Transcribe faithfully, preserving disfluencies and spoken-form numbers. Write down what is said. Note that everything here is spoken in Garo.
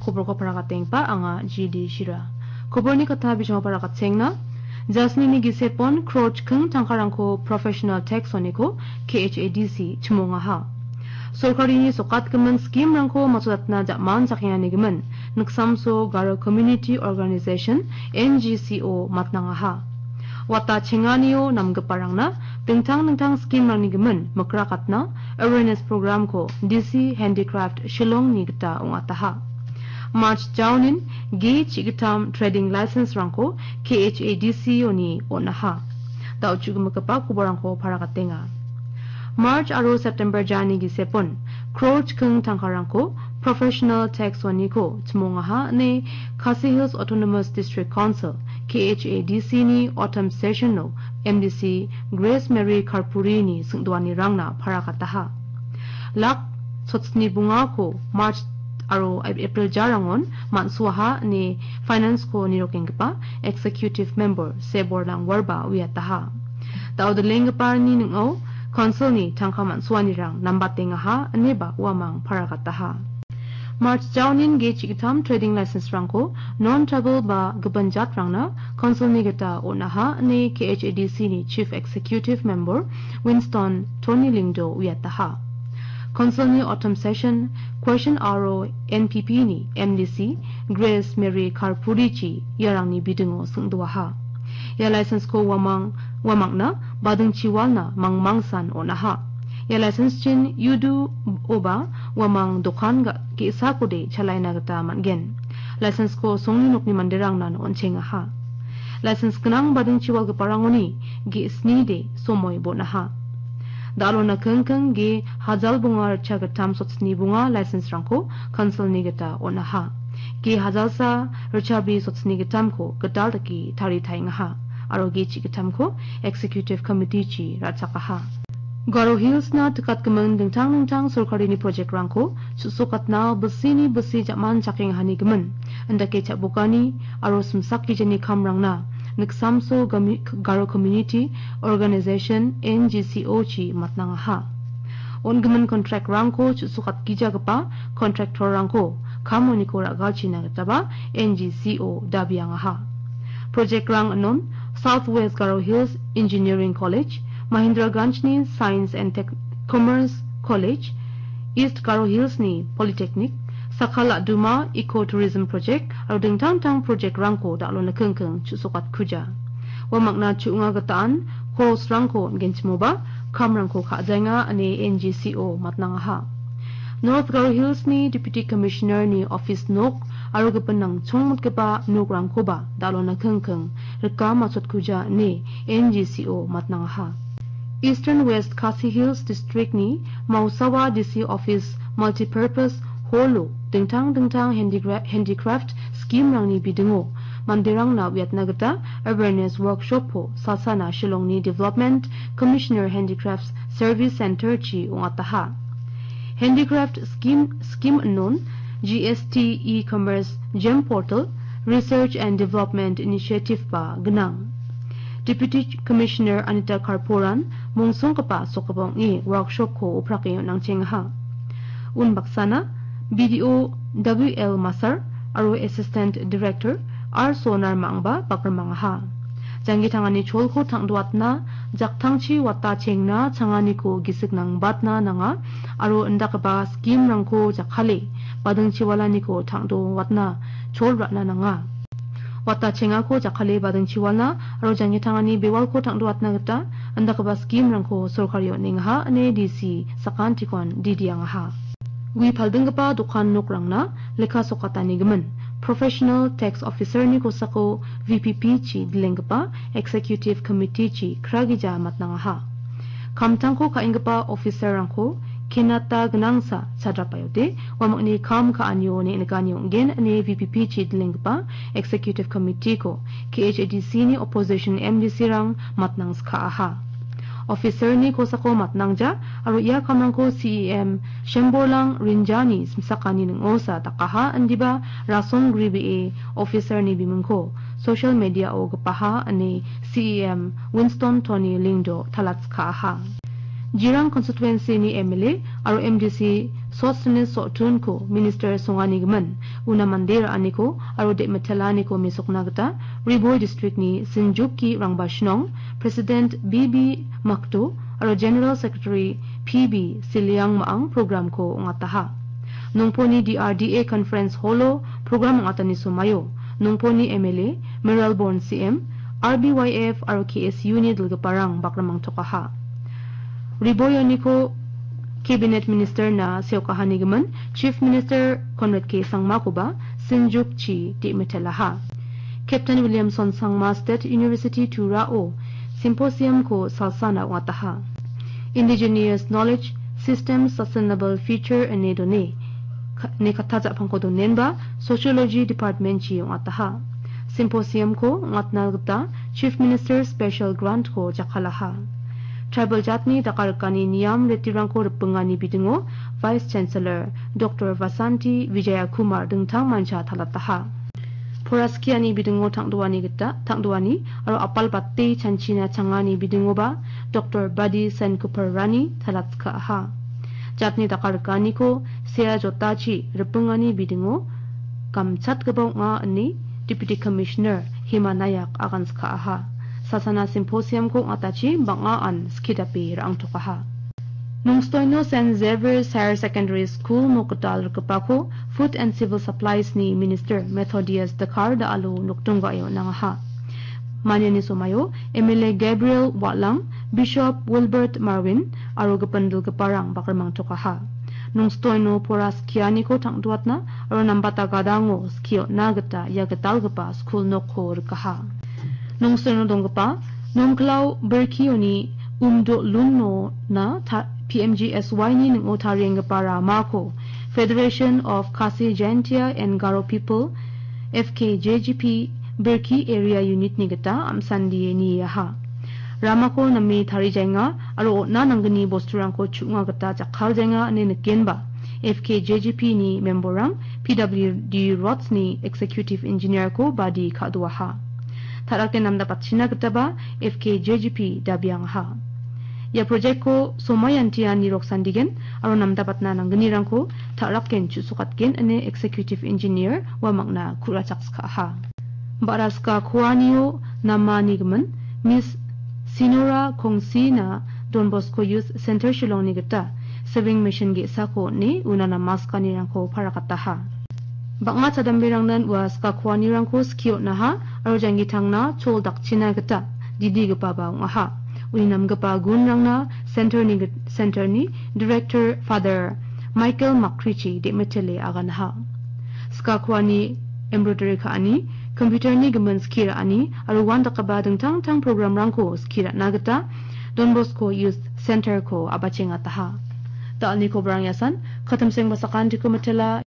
Koborko parakatengpa anga G D Shira. Koborni kata bijamo parakatengna. Jasnini gisepon crore chikking tangkarangko professional tax oniko K H A D C chimongaha. Sorkarini sokatgimin scheme-rangko matchodatna ja·man chakengani gimin Niksamso Garo Community Organization, N G C O, matnangaha. Wata chenganio namgiparangna dingtang dingtang scheme-rangni gimin mikrakatna awareness program-ko D C Handicraft Shillong-ni gita ong·ataha. March jaonin ge chi·gittam trading license-rangko K H A D C-oni on·aha. Da·o chu·gimigipa koborrangko paragatenga. March aro September jani gisepon crore chikking tangkarangko professional tax oniko chimongaha ine Khasi Hills Autonomous District Council, K H A D C-ni autumn session-o M D C Grace Mary Kharpurini singdoanirangna paragataha. Lak sotsni bungako March aro April jarangon man·suaha ine finance-ko nirokenggipa executive member Seborlang Warba uiataha. Da·o dilenggiparangni ning·o council-ni tangka man·suanirang nambatengaha ineba uamang paragataha. March jaonin ge chi·gittam trading license-rangko non-tribal ba gipin jatrangna council-ni gita on·aha ine K H A D C-ni Chief Executive Member Winston Tony Lyngdoh uiataha. Council-ni autumn session question aro N P P-ni M D C Grace Mary Kharpurichi iarangni bidingo singdoaha. Ia license-ko uamang, uamangna badingchi walna mangmangsan on·aha. Ia license-chin U D O-oba uamang dokan ga-, ge·sakode chalaina gita man·gen. License-ko songni nokni manderangnan on·chengaha. License gnang badingchi walgiparangoni ge·snide somoi bon·aha. Da·alona kingking ge hajal bonga ritcha gittam sotsni bonga license-rangko council-ni gita on·aha. Ge hajalsa ritchabri sotsni gittamko gital dake taritaengaha aro ge chi·gittamko executive committee-chi ra·chakaha. Garo Hills-na tikatgimin dingtang dingtang sorkarini project-rangko chu·sokatna bisini bisi ja·man chakengahani gimin, indake cha·bokani aro simsakgijani kamrangna Niksamso Gami-, Garo Community Organization, N G C O-chi matnangaha. On·gimin contract-rangko chu·sokatgijagipa contractor-rangko kamoniko ra·galchina gitaba N G C O dabiangaha. Project-rang inon South West Garo Hills Engineering College, Mahendraganj-ni Science and Tech-, Commerce College, East Garo Hills-ni Polytechnic, Sakal a·duma Eco Tourism Project aro dingtang dingtang project-rangko da·alona kingking chu·sokatkuja. Uamangna chu·onga gitaan koros-rangko on·genchimoba kamrangko ka·jaenga ine N G C O matnangaha. North Garo Hills-ni Deputy Commissioner-ni office nok aro gipin nangchongmotgipa nokrangkoba da·alona kingking rika matchotkuja ine N G C O matnangaha. Eastern West Khasi Hills District-ni Mausawa D C Office Multipurpose Hall-o dingtang dingtang handigra-, handicraft scheme-rangni bidingo manderangna uiatna gita awareness workshop-ko Salsana Shillong-ni Development Commissioner Handicrafts Service Center-chi ong·ataha. Handicraft scheme, scheme inon G S T, e-commerce, gem portal, research and development initiative-ba gnang. Deputy Commissioner Anita Kharporan mongsonggipa sokgipa ong·e workshop-ko oprake on·angchengaha. Unbaksana B D O W L Masar aro Assistant Director R Sonar Mangba bakrimangaha. Janggi tangani cholko tang·doatna, jaktangchi wata chengna changaniko gisik nangbatna nanga aro indakgipa scheme-rangko jakkale badingchiwalaniko tang·doatna chol ra·na nanga. Wata chengako jakkale badingchiwalna aro janggi tangani bewalko tang·doatna gita indakgipa scheme-rangko sorkari on·engaha ine D C sakantikon didiangaha. Gue paldinggipa dokan nokrangna lekka sokatanigimin Professional Tax Officer-ni kosako V P P-chi dilenggipa Executive Committee-chi kragija matnangaha. Kamtangko ka·enggipa officer-rangko kenata gnangsa chadrapaiote, uamangni kam ka·anio ne·nikani ong·gen ine V P P-chi dilenggipa Executive Committee-ko K H A D C-ni opposition M D C-rang matnangskaaha. Officer-ni kosako matnangja aro ia kamrangko C E M Shemborlang Rinjani simsakani ning·osa dakaha indiba rasong gribee officer-ni bimingko social media-o gipaha ine C E M Winston Tony Lyngdoh talatskaaha. Jirang constituency-ni M L A aro M D C Sosthenes Sotunko minister songanigimin, una mande ra·aniko aro de·mitelaniko mesokna gita Ri Bhoi districtni Sinjuki Rangbashnong, President B B Makto aro General Secretary P B Siliang Ma·ang programko ong·ataha. Nongponi D R D A Conference Hallo program ong·atani somaio Nongponi M L A, Mayralborn C M, R B Y F aro K S U-ni dilgiparang bakrimangtokaha. Ri Bhoi oniko Cabinet Minister-na seokahanigimin Chief Minister Conrad K Sangmakoba Sinjukchi de·mitelaha. Captain Williamson Sangma State University Turao symposium-ko salsana ong·ataha. Indigenous Knowledge System Sustainable Future ine done ka-, ine katta ja·pangko donenba Sociology Department-chi ong·ataha. Symposium-ko ong·atna gita Chief Minister Special Grant-ko jakkalaha. Tribal jatni dakarikani niam ritirangko ripingani bidingo Vice Chancellor Doctor Vasanti Vijayakumar dingtang mancha talataha. Poraskiani bidingo tang·doani gita, tang·doani aro apal bate chanchina changani bidingoba Doctor Badi Senkuparani talatskaaha. Jatni dakarikaniko sea jotachi ripingani bidingo gamchatgipa ong·a ine Deputy Commissioner Hima Nayak aganskaaha. Sasana symposium-ko ong·atachi bang·a an skidape ra·angtokaha. Nongstoino Saint Xavier's Higher Secondary School nok gital rikgipako Food and Civil Supplies-ni Minister Methodius Dkhar da·alo nokdong ga·e on·angaha. Maniani somaio M L A Gabriel Walang, Bishop Wilbert Marwin aro gipin dilgiparang bakrimangtokaha. Nongstoino pora skianiko tang·duatna aro nambata gadango skie on·na gita ia gitalgipa skul nokko rikaha. Nongstoino donggipa Nongklao Birkioni Umdo Lunno na ta-, P M G S Y-ni ning·o tarienggipa ramako Federation of Khasi Jaintia and Garo People, F K J G P, Birki Area Unit-ni gita am·sandie niaha. Ramako name tarijaenga aro on·a nanggni bosturangko chu·na gita jakkaljaenga ine nikenba, F K J G P-ni member-rang P W D Roads-ni Executive Engineer-ko badi ka·doaha. Ta·rake namdabatchina gitaba F K J G P dabiangaha. Ia project-ko somaiantian nirok sandigen aro namdabatna nanggnirangko ta·raken chu·sokatgen ine Executive Engineer uamangna ku·rachakskaaha. Ba·ra skakoanio namanigimin Miss Sinora Kongsina Don Bosco Youth Center Shillong-ni gita sewing machine ge·sako on·e una namaskanirangko parakataha. Bang·a chadamberangnan ua skakoanirangko skie on·aha aro janggi tangna chol dakchina gita didegipaba ong·aha. Uni namgipa gunrangna center-ni git-, center-ni Director Father Michael Makrichi de·mitele aganaha. Skakoani, embroidery ka·ani, computer-ni gimin skie ra·ani aro uandakgipa dingtang dingtang program-rangko skie ra·na gita Don Bosco Youth Center-ko a·bachengataha. Da·alni koborang iasan, katimseng ba sakantiko mitela,